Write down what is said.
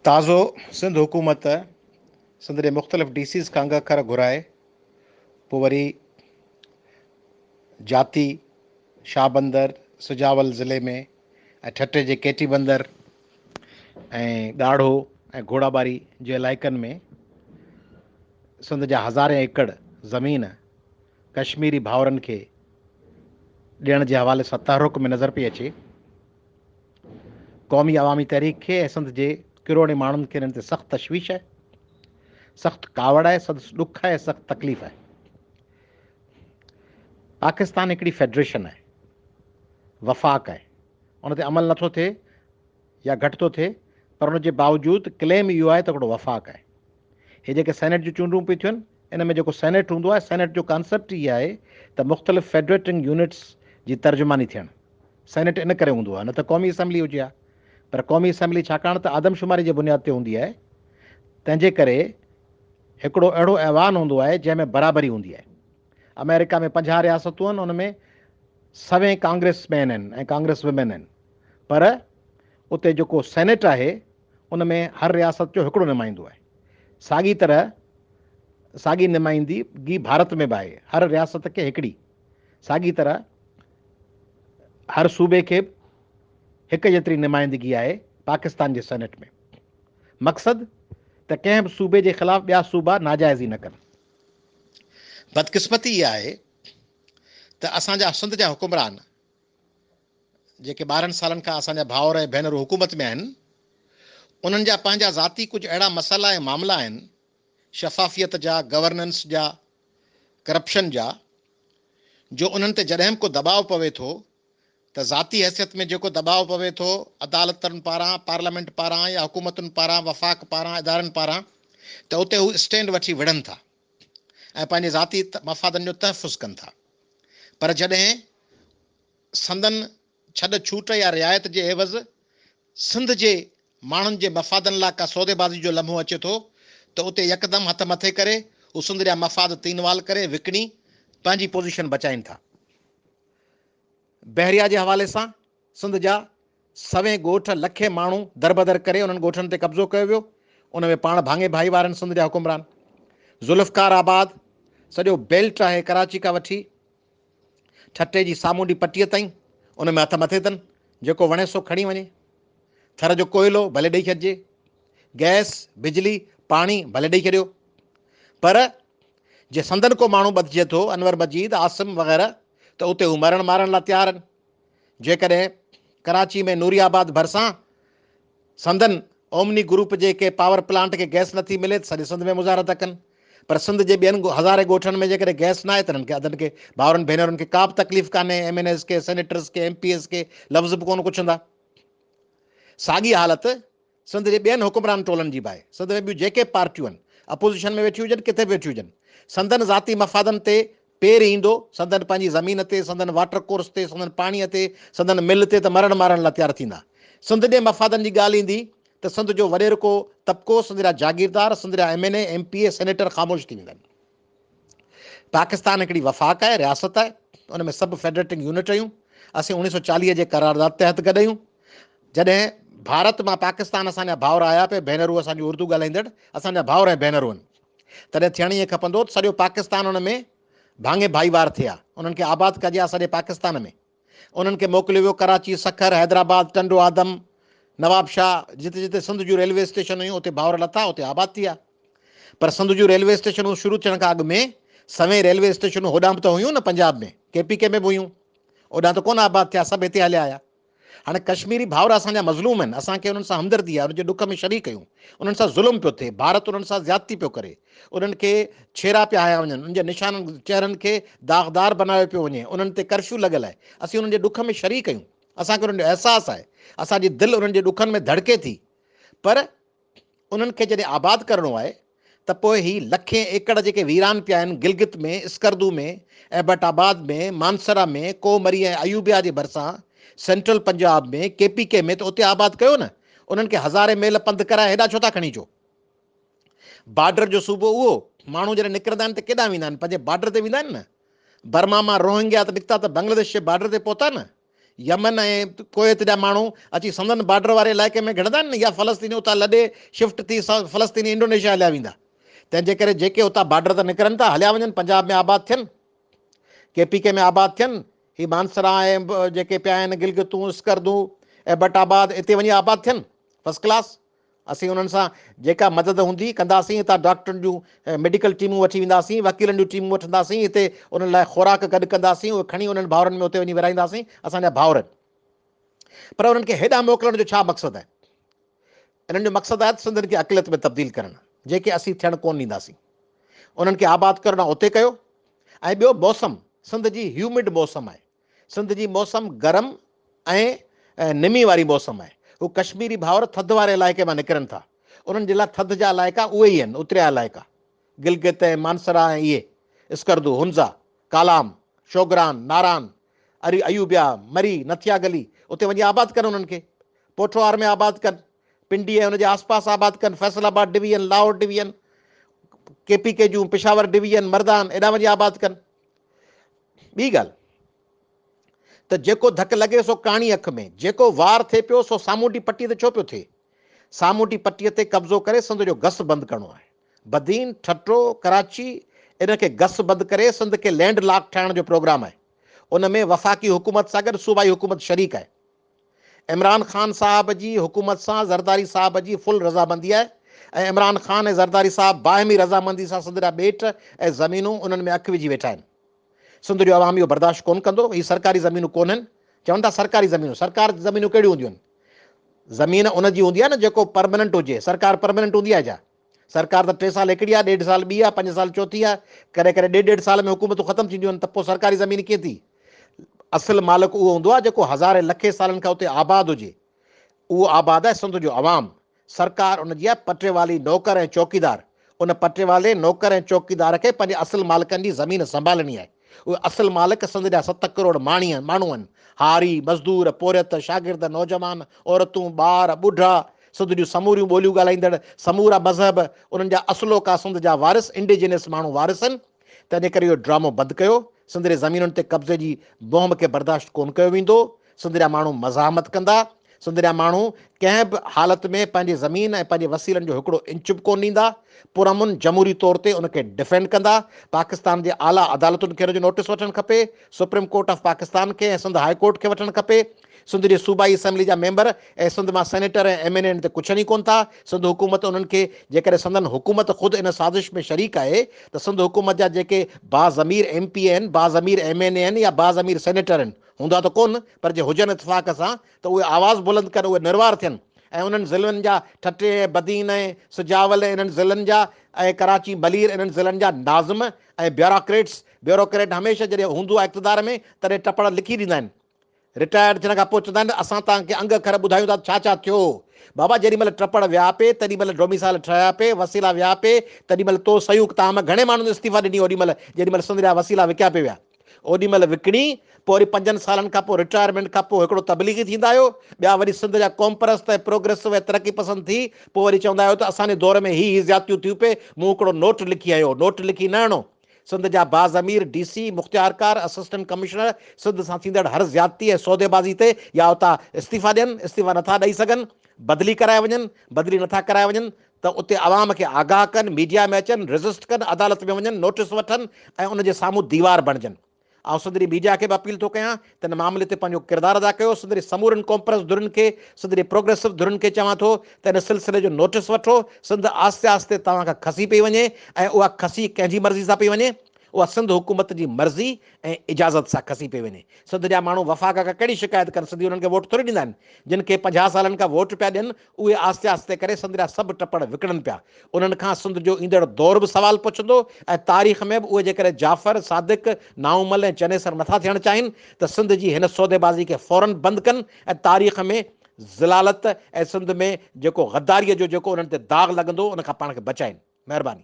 تازو سنڌ حڪومت سنڌ جي مختلف ڊي سيز کان انگ اکر گهرائي پوء وري جاتي، شاهبندر، سجاول ضلعي ۾ ۽ ٺٽي جي ڪيٽي بندر ۽ ڳاڙهو ۽ گهوڙاٻاري جي علائقن ۾ سنڌ جا هزارين ايڪڙ زمين ڪشميري ڀائرن کي ڏيڻ جي حوالي سان تحرڪ ۾ نظر پئي اچي. قومي عوامي تحريڪ کي ۽ سنڌ جي ڪروڙين ماڻهن کي انهن تي سخت تشويش آهي، سخت ڪاوڙ آهي، سخت ڏک آهي، سخت تڪليف آهي. پاڪستان هڪڙي فيڊريشن آهي، وفاق آهي، ان تي عمل نٿو ٿئي يا گهٽ ٿو ٿئي پر ان جي باوجود ڪليم اهو آهي ته هڪڙو وفاق آهي. هي جيڪي سينيٽ جون چونڊون پيون ٿين ان ۾ جيڪو سينيٽ هوندو آهي سينيٽ جو ڪانسيپٽ ئي آهي ته مختلف فيڊريٽنگ يونٽس جي ترجماني ٿيڻ سينيٽ ان ڪري هوندو آهي نه ته قومي اسيمبلي هجي ها پر قومي اسيمبلي ڇاڪاڻ ته آدمشماري جي بنياد تي هوندي آهي تنهن جي ڪري هڪڙو اهڙو ايوان هوندو آهي جنهن ۾ برابري هوندي آهي آمريڪا ۾ 50 رياستون آهن ان ۾ سوين ڪانگريس مين آهن ۽ ڪانگريس ومين آهن پر اتي جيڪو سينيٽ آهي ان ۾ هر رياست جو هڪڙو نمائندو آهي. ساڳي طرح ساڳي نمائندگي ڀارت ۾ به آهي، هر رياست کي هڪڙي. ساڳي طرح هر صوبي کي به هڪ جيتري نمائندگي آهي پاڪستان جي سينيٽ ۾. مقصد ته ڪنهن به صوبي جي خلاف ٻيا صوبا ناجائزي نه ڪن. بدقسمتي اها آهي ته اسان جا سنڌ جا حڪمران جيڪي 12 سالن کان اسان جا ڀائر ۽ ڀينرون حڪومت ۾ آهن، انهن جا پنهنجا ذاتي ڪجهه اهڙا مسئلا ۽ معاملا آهن، شفافيت جا، گورننس جا، ڪرپشن جا، جو انهن تي جڏهن به ڪو دٻاء پوي ٿو ته ذاتي حيثيت ۾ جيڪو دٻاء پوي ٿو عدالتن پاران، پارليامينٽ پاران يا حڪومتن پاران، وفاق پاران، ادارن پاران ته اتي هو اسٽينڊ وٺي وڙهن ٿا ۽ پنهنجي ذاتي مفادن جو تحفظ ڪن ٿا پر جڏهن سندن ڇڏ ڇوٽ يا رعايت جي عيوض سنڌ جي ماڻهن جي مفادن لاء ڪا سوديبازي جو لمحو اچي ٿو ته اتي يڪدم هٿ مٿي ڪري هو سنڌ جا مفاد تينوال ڪري وڪڻي پنهنجي پوزيشن بچائين ٿا. بحريا جي حوالي سان سنڌ جا سوين ڳوٺ لکين ماڻهو دربدر ڪري انهن ڳوٺن تي قبضو ڪيو ويو ان ۾ پاڻ ڀاڱي ڀائيوار آهن سنڌ جا حڪمران. ذوالفقار آباد سڄو بيلٽ آهي ڪراچي کان وٺي ٺٽي جي سامونڊي پٽيء تائين ان ۾ هٿ مٿي اٿن، جيڪو وڻي سو کڻي وڃي. ٿر جو ڪوئلو ڀلي ڏئي ڇڏجي، گئس، بجلي، پاڻي ڀلي ڏئي ڇڏيو. پر جي سندن ڪو ماڻهو ٻڌجي ٿو، انور مجيد، عاصم وغيره، ته اتي هو مرڻ مارڻ لاء تيار آهن. جيڪڏهن ڪراچي ۾ نوري آباد ڀرسان سندن اومني گروپ جي ڪنهن پاور پلانٽ کي گئس نٿي ملي ته سڄي سنڌ ۾ مظاهرا ٿا ڪن پر سنڌ جي ٻين هزارين ڳوٺن ۾ جيڪڏهن گئس ناهي ته انهن کي ادن کي ڀائرن ڀينرن کي ڪا به تڪليف ڪانهي ايم اين ايز کي سينيٽرز کي ايم پي ايز کي لفظ به ڪونه ڪڇندا. ساڳي حالت سنڌ جي ٻين حڪمران ٽولن جي به آهي. سنڌ ۾ ٻيون جيڪي به پارٽيون آهن، اپوزيشن ۾ ويٺيون هجن، ڪٿي به ويٺيون هجن، سندن ذاتي مفادن تي پير ايندو، سندن پنهنجي زمين تي، سندن واٽر ڪورس تي، سندن پاڻيء تي، سندن مل تي ته مرڻ مارڻ لاء تيار ٿيندا. سنڌ جي مفادن جي ڳالهه ايندي ته سنڌ جو وڏيرڪو طبقو، سنڌ جا جاگيردار، سنڌ جا M N A, M P A, senator خاموش ٿي ويندا آهن. پاڪستان هڪڙي وفاق آهي، رياست آهي، ان ۾ سڀ فيڊريٽنگ يونٽ آهيون. اسين 1940 جي قرارداد تحت گڏ آهيون. جڏهن ڀارت مان پاڪستان اسان جا ڀائر آيا پئي، ڀينرون اسان جون اردو ڳالهائيندڙ اسان جا ڀائر ۽ ڀينرون آهن. تڏهن ٿيڻ ائين کپندو ته سڄو پاڪستان ان ۾ ڀاڱي ڀائيوار ٿئي ها، انهن کي آباد ڪجي ها سڄي پاڪستان ۾. انهن کي موڪليو ويو ڪراچي، سکر، حيدرآباد، ٽنڊو آدم، نوابشاهه، جتي جتي سنڌ جون ريلوي اسٽيشن هيون اتي ڀائر لٿا اتي آباد ٿي ويا. پر سنڌ جون ريلوي اسٽيشنون شروع ٿيڻ کان اڳ ۾ سوين ريلوي اسٽيشنون هوڏانهن به ته هيون نه پنجاب ۾، ڪي پي ڪي ۾ به هيون. اوڏانهن ته ڪونه آباد ٿيا، سڀ هتي هليا آيا. هاڻي ڪشميري ڀائر اسان جا مظلوم آهن، اسان کي انهن سان همدردي آهي، انهن جي ڏک ۾ شريڪ آهيون، انهن سان ظلم پيو ٿئي، ڀارت انهن سان زيادتي پيو ڪري، انهن کي ڇيرا پيا هنيا وڃن، انهن جي نشانن چهرن کي داغدار بنايو پيو وڃي، انهن تي ڪرفيو لڳل آهي، اسين انهن جي ڏک ۾ شريڪ آهيون، اسان کي انهن جو احساس آهي، اسان جي دل انهن جي ڏکن ۾ ڌڙڪي ٿي، پر انهن کي جڏهن آباد ڪرڻو آهي ته پوء هي لکين ايڪڙ جيڪي ويران پيا آهن گلگت ۾، اسڪردو ۾، ايبٽ آباد ۾، مانسره ۾، ڪوهه مري ۽ ايوبيا جي ڀرسان، سينٽرل پنجاب ۾، ڪي پي ڪي ۾ ته اتي آباد ڪيو نه، انهن کي هزارين ميل پنڌ ڪرائي هيڏانهن ڇو ٿا کڻي اچو؟ بارڊر جو صوبو اهو، ماڻهو جڏهن نڪرندا آهن ته ڪيڏانهن ويندا آهن؟ پنهنجي بارڊر تي ويندا آهن نه. برما مان روهنگيا ته نڪتا ته بنگلاديش جي بارڊر تي پهتا نه. يمن ۽ ڪويت جا ماڻهو اچي سندن بارڊر واري علائقي ۾ گهڙندا آهن يا فلسطيني اتان لڏي شفٽ ٿي فلسطيني انڊونيشيا هليا ويندا. تنهن جي ڪري جيڪي اتان بارڊر تان نڪرن ٿا هليا وڃن پنجاب ۾ آباد ٿين، ڪي پي ڪي ۾ آباد ٿين، هي مانسرا ۽ جيڪي پيا آهن گلگتون، اسڪردو، ايبٽ آباد اتي وڃي آباد ٿين فرسٽ ڪلاس. اسين انهن سان جيڪا مدد هوندي ڪنداسين، هتان ڊاڪٽرن جون ميڊيڪل ٽيمون وٺي وينداسين، وڪيلن جون ٽيمون وٺنداسين، هتي انهن لاء خوراڪ گڏ ڪنداسين، اهي کڻي انهن ڀائرن ۾ اتي وڃي ورهائينداسين، اسان جا ڀائر آهن. پر انهن کي هيڏانهن موڪلڻ جو ڇا مقصد آهي؟ انهن جو مقصد آهي ته سنڌين کي اقليت ۾ تبديل ڪرڻ، جيڪي اسين ٿيڻ ڪونه ڏينداسين. انهن کي آباد ڪرڻو آهي اتي ڪيو ۽ ٻيو موسم سنڌ جي هيومڊ موسم آهي. سنڌ جي موسم گرم ۽ نمي واري موسم آهي. هو ڪشميري ڀائر ٿڌ واري علائقي مان نڪرن ٿا. انهن جي لاء ٿڌ جا علائقا اهي ئي آهن، اتريا علائقا، گلگت ۽ مانسرا ۽ اهي، اسڪردو، هنزا، ڪالام، شوگران، ناران، اري ايوبيا، مري، نٿيا گلي، اتي وڃي آباد ڪن انهن کي. پوٺوهار ۾ آباد ڪن، پنڊي ۽ ان جي آس پاس آباد ڪن، Faisalabad division, Lahore division, K P K جون، پشاور ڊويزن، مردان، ايڏانهن وڃي آباد ڪن. ٻي ڳالهه ته جيڪو ڌڪ لڳي سو ڪاڻي اک ۾، جيڪو وار ٿئي پيو سو سامونڊي پٽي تي ڇو پيو ٿئي؟ سامونڊي پٽي تي قبضو ڪري سنڌ جو گس بند ڪرڻو آهي. بدين، ٺٽو، ڪراچي انهن کي گس بند ڪري سنڌ کي لينڊ لاڪ ٺاهڻ جو پروگرام آهي. ان ۾ وفاقي حڪومت سان گڏ صوبائي حڪومت شريڪ آهي. عمران خان صاحب جي حڪومت سان زرداري صاحب جي فل رضامندي آهي ۽ عمران خان ۽ زرداري صاحب باهمي رضامندي سان سنڌ جا ٻيٽ ۽ زمينون انهن ۾ اک وجهي ويٺا آهن. سنڌ جو عوام اهو برداشت ڪونه ڪندو. هي سرڪاري زمينون ڪونهن. چون ٿا سرڪاري زمينون. سرڪار جي زمينون ڪهڙيون هونديون آهن؟ زمين ان جي هوندي آهي نه جيڪو پرمننٽ هجي. سرڪار پرمننٽ هوندي آهي ڇا؟ سرڪار ته ٽي سال هڪڙي آهي، ڏيڍ سال ٻي آهي، پنج سال چوٿي آهي. ڪڏهن ڪڏهن ڏيڍ ڏيڍ سال ۾ حڪومتون ختم ٿينديون آهن ته پوء سرڪاري زمين ڪيئن ٿي؟ اصل مالڪ اهو هوندو آهي جيڪو هزارين لکين سالن کان اتي آباد هجي. اهو آباد آهي سنڌ جو عوام. سرڪار ان جي آهي پٽيوالي نوڪر ۽ چوڪيدار. ان پٽيوالي نوڪر ۽ چوڪيدار کي پنهنجي اصل مالڪن جي زمين سنڀالڻي آهي. اهي اصل مالڪ سنڌ جا ست ڪروڙ ماڻهو آهن. هاري، مزدور، پورهيت، شاگرد، نوجوان، عورتون، ٻار، ٻڍا، سنڌ جون سموريون ٻوليون ڳالهائيندڙ، سمورا مذهب، انهن جا اصلوڪا سنڌ جا وارث، Indigenous ماڻهو وارث آهن. تنهنجي ڪري اهو ڊرامو بند ڪيو، سنڌ جي زمينن تي قبضي جي مهم کي برداشت ڪونه ڪيو ويندو، سنڌ جا ماڻهو مزاحمت ڪندا، سنڌ جا ماڻهو ڪنهن به حالت ۾ پنهنجي زمين ۽ پنهنجي وسيلن جو هڪڙو انچ به ڪونه ڏيندا، پرامن جمهوري طور تي ان کي ڊفينڊ ڪندا، پاڪستان جي اعليٰ عدالتن کي ان جو نوٽيس وٺڻ کپي، سپريم ڪورٽ آف پاڪستان کي ۽ سنڌ هاء ڪورٽ کي وٺڻ کپي. سنڌ جي صوبائي اسيمبلي جا ميمبر ۽ سنڌ مان سينيٽر ۽ ايم اين اي ان تي ڪڇن ئي ڪونه ٿا. سنڌ حڪومت انهن کي جيڪڏهن سندن حڪومت خود ان سازش ۾ شريڪ آهي ته سنڌ حڪومت جا جيڪي باضمير ايم پي اي آهن، باضمير ايم اين اي آهن يا باضمير سينيٽر آهن، هوندا ته ڪونه پر جي هجن اتفاق سان ته اهي آواز بلند ڪن، اهي نروار ٿين ۽ انهن ضلعن جا ٺٽي ۽ بدين ۽ سجاول ۽ انهن ضلعن جا ۽ ڪراچي ملير انهن ضلعن جا ناظم ۽ بيوراڪريٽس، بيوروڪريٽ هميشه جڏهن هوندو آهي اقتدار ۾ تڏهن ٽپڙ لکي ڏيندا آهن. رٽائرڊ ٿيڻ کان پوء چوندا آهن ته اسان توهان کي انگ اکر ٻڌايون ٿا ته ڇا ڇا ٿيو هو. بابا جيڏي مهل ٽپڙ ويا پئي، تيڏي مهل ڊوميسائل ٺهيا پئي، وسيلا ويا پئي، تيڏي مهل تو صحيحون توهان مان گهڻي ماڻهن استعيفا ڏني اوڏي مهل جيڏي مهل سنڌ جا وسيلا وڪيا پئي ويا. اوڏي مهل وڪڻي پوء وري پنجن سالن کان پوء رٽائرمينٽ کان پوء هڪڙو تبليغي ٿيندا آهيو، ٻيا وري سنڌ جا قومپرست ۽ پروگريسو ۽ ترقي پسند ٿي پوء وري چوندا آهيو ته اسان جي دور ۾ هي هي زيادتيون ٿيون پئي، مون هڪڙو نوٽ لکي هنيو، نوٽ لکي نه هڻو. سنڌ جا باضمير ڊي سي، مختيارڪار، اسسٽنٽ ڪمشنر سنڌ سان ٿيندڙ هر زيادتي ۽ سوديبازي تي يا اتان استعيفا ڏين، استعيفا نٿا ڏئي سگهن بدلي ڪرائي وڃن، بدلي نٿا ڪرائي وڃن ته اتي عوام کي آگاهه ڪن، ميڊيا ۾ اچن، ريزسٽ ڪن، عدالت ۾ وڃن، نوٽيس وٺن ۽ ان جي سامهون ديوار بڻجن. آئون سنڌ جي ميڊيا کي به اپيل ٿو ڪيان ته ان معاملي تي پنهنجو ڪردار ادا ڪيو، سنڌ جي سمورين قومپرست ڌرين کي، سنڌ جي پروگريسو ڌرين کي چوان ٿو ته ان سلسلي جو نوٽيس وٺو، سنڌ آهستي آهستي توهان کان کسي پئي وڃي ۽ اها کسي ڪنهن جي مرضي سان پئي وڃي؟ اها سنڌ حڪومت جي مرضي ۽ اجازت سان کسي پئي وڃي. سنڌ جا ماڻهو وفاق کان ڪهڙي شڪايت ڪن، سنڌي انهن کي ووٽ ٿوري ڏيندا آهن، جن کي 50 سالن کان ووٽ پيا ڏين، اهي آهستي آهستي ڪري سنڌ جا سڀ ٽپڙ وڪڻن پيا. انهن کان سنڌ جو ايندڙ دور به سوال پڇندو ۽ تاريخ ۾ به اهي جيڪڏهن جعفر صادق، نائونمل ۽ چنيسر نٿا ٿيڻ چاهين ته سنڌ جي هن سوديبازي کي فورن بند ڪن ۽ تاريخ ۾ ذلالت ۽ سنڌ ۾ جيڪو غداريء جو جيڪو انهن تي داغ لڳندو ان کان پاڻ کي بچائين. مهرباني.